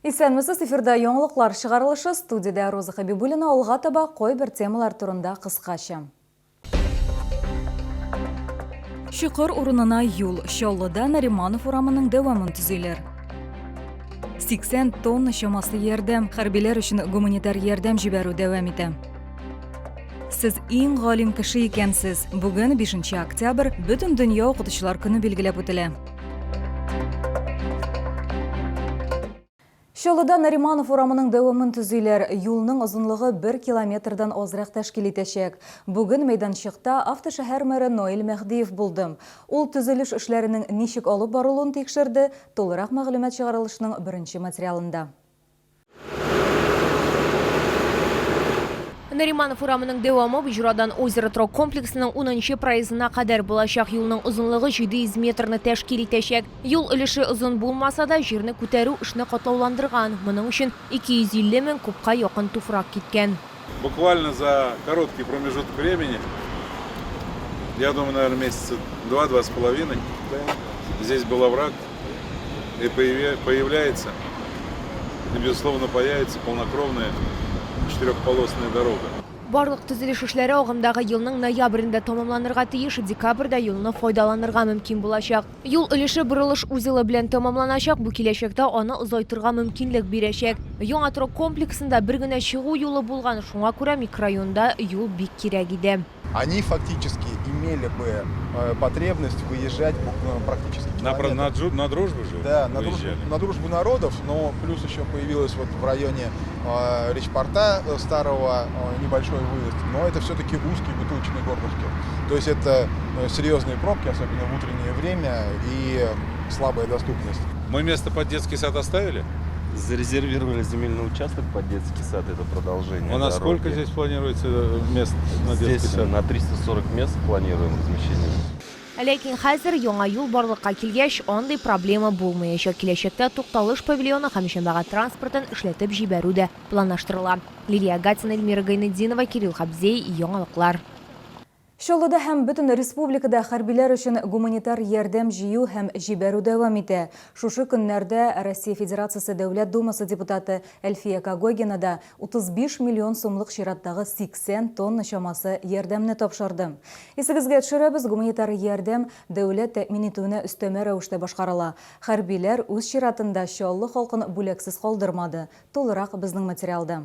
Исәнмесез, эфирда яңалыклар чыгарылышы, студиядә Роза Хәбибуллина, алга таба кайбер темалар турында кыскача. Чокыр урынына юл, Чаллыда Нариманов урамының дәвамын төзиләр. 80 тонна чамасы ярдәм, хәрбиләр өчен гуманитар ярдәм җибәрү дәвам итә. Сез иң галим кеше икәнсез. Бүген 5 октябрь, бөтен дөнья укытучылар көне билгеләп үтелә. Чаллыда Нариманов урамының дәвамын төзиләр. Юлның озынлыгы бер километрдан азрак тәшкил итәчәк. Бүген мәйданчыкта автошәһәр мэры Наил Мәһдиев булды. Ул төзелеш эшләренең ничек алып барылуын тикшерде. Тулырак мәгълүмат чыгарылышның беренче материалында. Нариманов урамының дәвамы Боҗрадан Озеро торак комплексының унынчы проездына кадәр булачак. Юлның озынлыгы 700 метрны тәшкил итәчәк. Юл өлеше озын булмаса да, җирне күтәрү эшне катлауландырган. Моның өчен 250 мең кубка якын туфрак киткән. Буквально за короткий промежуток времени, я думаю, наверное, месяца два-два с половиной, здесь был овраг, и появляется, и, безусловно, появится полнокровная четырехполосная дорога. Барлык төзелеш эшләре агымдагы елның ноябрендә тәмамланырга тиеш, декабрьдә юлны файдаланырга мөмкин булачак. Юл өлеше борылыш узелы белән тәмамланачак, бу киләчәктә аны озайтырга мөмкинлек бирәчәк. Яңа торак комплексында бер генә чыгу юлы булган, шуңа күрә микрорайонда юл бик кирәк иде. Они фактически имели бы э, потребность выезжать э, практически на, на, на дружбу же Да, на дружбу, на дружбу народов, но плюс еще появилось вот в районе э, речпорта э, старого э, небольшой выезд, но это все-таки узкие бутылочные горлышки. То есть это серьезные пробки, особенно в утреннее время, и слабая доступность. Мы место под детский сад оставили? Зарезервировали земельный участок под детский сад, это продолжение. У нас дороги. сколько здесь планируется э, мест на здесь детский сад? На 340 мест планируем размещение. Ләкин хәзер яңа юл барлыкка килгәч, андый проблема булмаячак. Киләчәктә тукталыш павильоны һәм җәмәгать транспортын эшләтеп җибәрү дә планлаштырыла. Лилия Гатина, Эльмира Гайнетдинова, Кирилл Хабзей, Яңалыклар. Чаллыда һәм бөтен республикада хәрбиләр өчен гуманитар ярдәм җыю һәм җибәрү дәвам итә. Шушы көннәрдә Россия Федерациясе Дәүләт Думасы депутаты Әлфия Когогина да 35 миллион сумлык чираттагы 80 тонна чамасы ярдәмне тапшырды. Исегезгә төшерәбез, гуманитар ярдәм дәүләт тәэмин итүенә өстәмә рәвештә башкарыла. Хәрбиләр үз чиратында Чаллы халкын бүләксез калдырмады. Тулырак безнең материалда.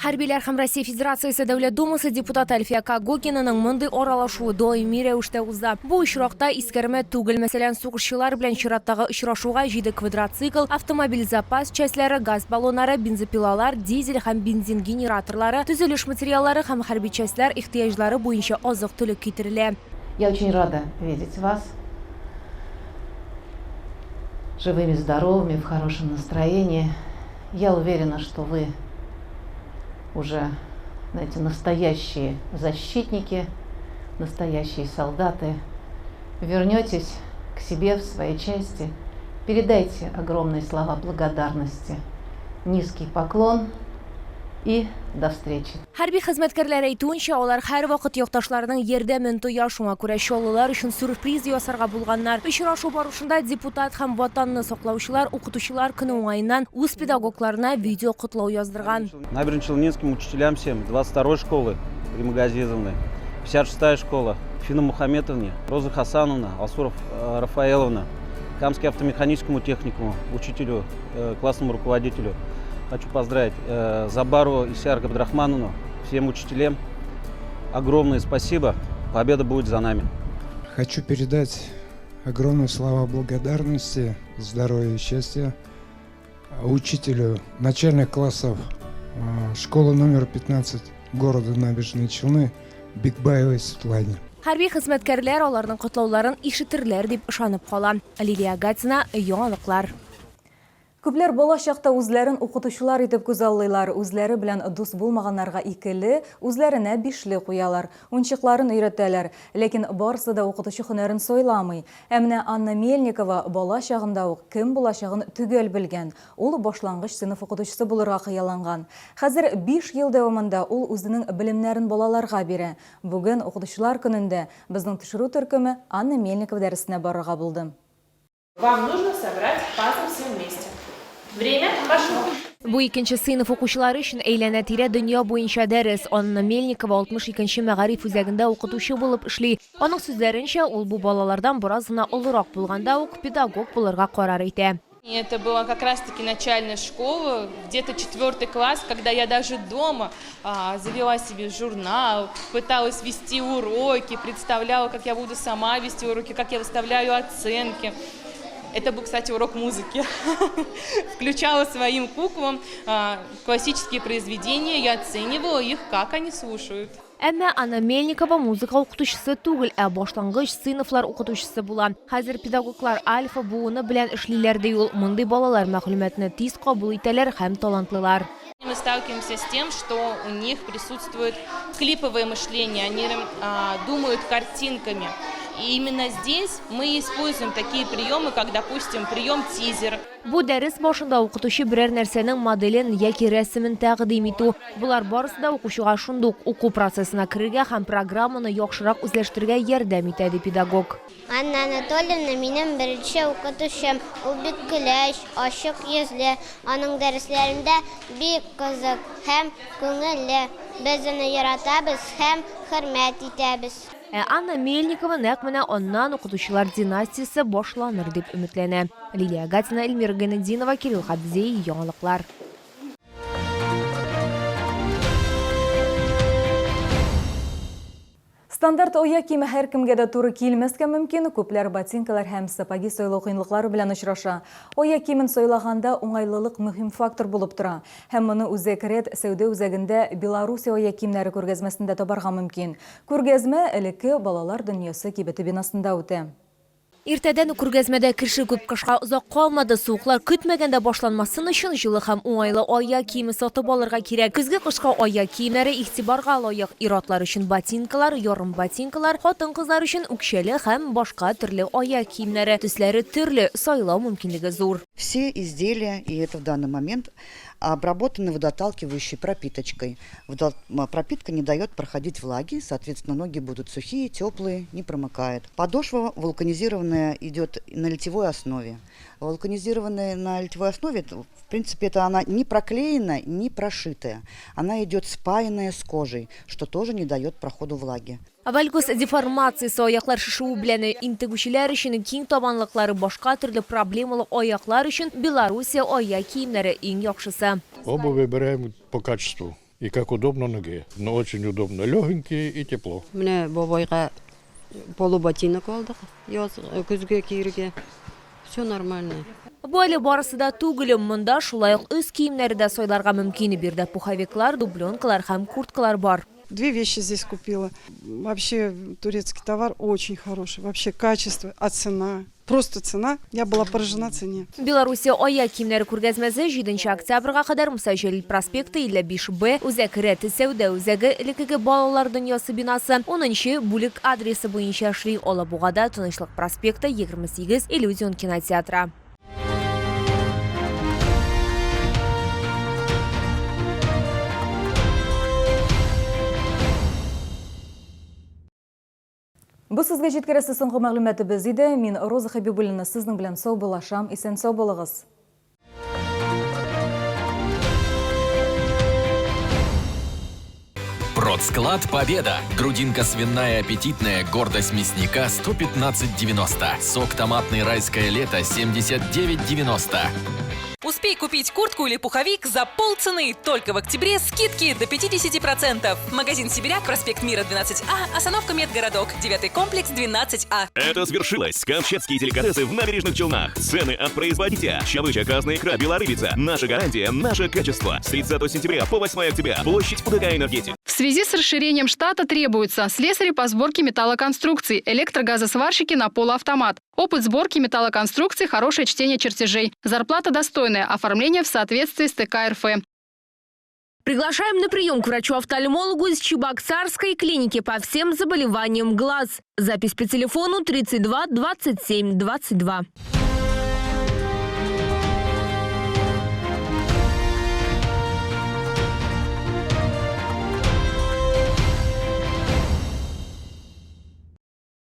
Хәрбиләр һәм Россия Федерациясе Дәүләт Думасы депутаты Әлфия Когогинаның мондый аралашуы даими рәвештә уза. Бу очракта искәрмә түгел. Мәсәлән, сугышчылар белән чираттагы очрашуга җиде квадроцикл, автомобиль запас частьләре, газ баллоннары, бензопилалар, дизель һәм бензин генераторлары, төзелеш материаллары һәм хәрби частьләр ихтыяҗлары буенча азык-төлек китерелә. Я очень рада видеть вас живыми, здоровыми, в хорошем настроении. Я уверена, что вы уже, знаете, настоящие защитники, настоящие солдаты. Вернетесь к себе в свои части, передайте огромные слова благодарности, низкий поклон и до встречи. Хәрби хезмәткәрләр әйтүенчә, алар һәрвакыт якташларының ярдәмен тоя, шуңа күрә чаллылар өчен сюрприз ясарга булганнар. Очрашу барышында депутат һәм Ватанны саклаучылар Укытучылар көне уңаеннан үз педагогларына видеокотлау яздырган. Набережночелнинским учителям всем 22-й школы Риммы Газизовны, 56-я школа Фина Мухаметовне, Роза Хасановна, Алсуров э, Рафаэловна, Камский автомеханическому техникуму, учителю, э, классному руководителю. Хочу поздравить э, Забарову Исяр Габдрахмановну, всем учителям. Огромное спасибо. Победа будет за нами. Хочу передать огромные слова благодарности, здоровья и счастья учителю начальных классов э, школы номер 15 города Набережные Челны Бикбаевой Светлане. Хәрби хезмәткәрләр аларның котлауларын ишетерләр дип ышанып кала. Лилия Гатина, Яңалыклар. Күпләр бала чакта үзләрен укытучылар итеп күзаллыйлар, үзләре белән дус булмаганнарга икеле, үзләренә бишле куялар, уенчыкларын өйрәтәләр. Ләкин барысы да укытучы һөнәрен сайламый. Ә менә Анна Мельникова бала чагында ук кем булачагын төгәл белгән. Ул башлангыч сыйныф укытучысы булырга хыялланган. Хәзер биш ел дәвамында ул үзенең белемнәрен балаларга бирә. Бүген, Укытучылар көнендә, безнең төшерү төркеме Анна Мельникова дәресенә барырга булды. Вам нужно собрать пазл все вместе. Время пошло. Бу икенче сыйныф укучылары өчен әйләнә-тирә дөнья буенча дәрес. Анна Мельникова 62 нче мәгариф үзәгендә укытучы булып эшли. Аның сүзләренчә, ул бу балалардан бераз гына олырак булганда ук педагог булырга карар итә. Это была как раз-таки начальная школа, где-то четвертый класс, когда я даже дома завела себе журнал, пыталась вести уроки, представляла, как я буду сама вести уроки, как я выставляю оценки. Это был, кстати, урок музыки. Включала своим куклам классические произведения, я оценивала их, как они слушают. Әмма Анна Мельникова музыка укытучысы түгел, ә башлангыч сыйныфлар укытучысы була. Хәзер педагоглар альфа буыны белән эшлиләр, ди ул. Мондый балалар мәгълүматны тиз кабул итәләр һәм талантлылар. Мы сталкиваемся с тем, что у них присутствует клиповое мышление, они думают картинками. И именно здесь мы используем такие приемы, как, допустим, прием тизер. Бу дәрес башында укытучы берәр нәрсәнең моделен яки рәсемен тәкъдим итү. Болар барысы да укучыга шундук уку процессына керергә һәм программаны яхшырак үзләштерергә ярдәм итә, ди педагог. Анна Анатольевна минем беренче укытучым. Ул бик көләч, ачык йөзле. Аның дәресләрендә бик кызык һәм күңелле. Без аны яратабыз һәм хөрмәт итәбез. Ә Анна Мельникова нәкъ менә аннан укытучылар династиясе башланыр дип өметләнә. Лилия Гатина, Эльмира Гайнетдинова, Кирилл Хабзей, Яңалыклар. Стандарт аяк киеме һәркемгә дә туры килмәскә мөмкин. Күпләр ботинкалар һәм сапоги сайлау кыенлыклары белән очраша. Аяк киемен сайлаганда уңайлылык мөһим фактор булып тора. Һәм моны Үзәк Ред сәүдә үзәгендә Белоруссия аяк киемнәре күргәзмәсендә табарга мөмкин. Күргәзмә элекке Балалар дөньясы кибете бинасында үтә. Иртәдән үк күргәзмәдә кеше күп, кышка озак калмады. Суыклар көтмәгәндә башланмасын өчен җылы һәм уңайлы аяк киеме сатып алырга кирәк. Көзге-кышкы аяк киемнәре игътибарга лаек. Ир-атлар өчен ботинкалар, ярымботинкалар, хатын-кызлар өчен үкчәле һәм башка төрле аяк киемнәре. Төсләре төрле, сайлау мөмкинлеге зур. Все изделия, и это в данный момент, обработаны водоотталкивающей пропиточкой. Пропитка не дает проходить влаги, соответственно, ноги будут сухие, теплые, не промокают. Подошва вулканизированная идет на литьевой основе. Вулканизированная на литьевой основе, в принципе, это она не проклеена, не прошитая. Она идет спаянная с кожей, что тоже не дает проходу влаги. Вальгус деформациясе аяклар шешүе белән интегүчеләр өчен, киң табанлыклары, башка төрле проблемалы аяклар өчен Белоруссия аяк киемнәре иң яхшысы. Обувь выбираем по качеству и как удобно ноге. Но очень удобно, легенькие и тепло. Менә бабайга полуботинок алдык, яз көзгә киергә. Все нормально. Бу әле барысы да түгел, монда шулай ук өс киемнәре дә сайларга мөмкин. Биредә пуховиклар, дубленкалар һәм курткалар бар. Две вещи здесь купила. Вообще турецкий товар очень хороший. Вообще качество, а цена? Просто цена. Я была поражена цене. Белоруссия аяк киемнәре күргәзмәсе 7 октябрьгә кадәр Муса Җәлил проспекты 55 Б, Үзәк Рәт сәүдә үзәге, элеккеге Балалар дөньясы бинасы, 10 нчы бүлек адресы буенча эшли. Алабугада Тынычлык проспекты, 28, Иллюзион кинотеатры. Бу сезгә җиткерәсе соңгы мәгълүматыбыз иде. Мин Роза Хәбибуллина сезнең белән саубуллашам. Исән-сау булыгыз. Продсклад «Победа». Грудинка свиная аппетитная, гордость мясника 115,90. Сок томатный «Райское лето» 79,90. Успей купить куртку или пуховик за полцены. Только в октябре скидки до 50%. Магазин «Сибиряк», проспект Мира, 12А, остановка Медгородок, 9 комплекс, 12А. Это свершилось. Камчатские деликатесы в набережных Челнах. Цены от производителя. Чавыча, красная икра, белорыбица. Наша гарантия, наше качество. С 30 сентября по 8 октября. Площадь УДК «Энергетик». В связи с расширением штата требуются слесари по сборке металлоконструкций, электрогазосварщики на полуавтомат. Опыт сборки металлоконструкций, хорошее чтение чертежей. Зарплата достойная, оформление в соответствии с ТК РФ. Приглашаем на прием к врачу-офтальмологу из Чебоксарской клиники по всем заболеваниям глаз. Запись по телефону 32 27 22.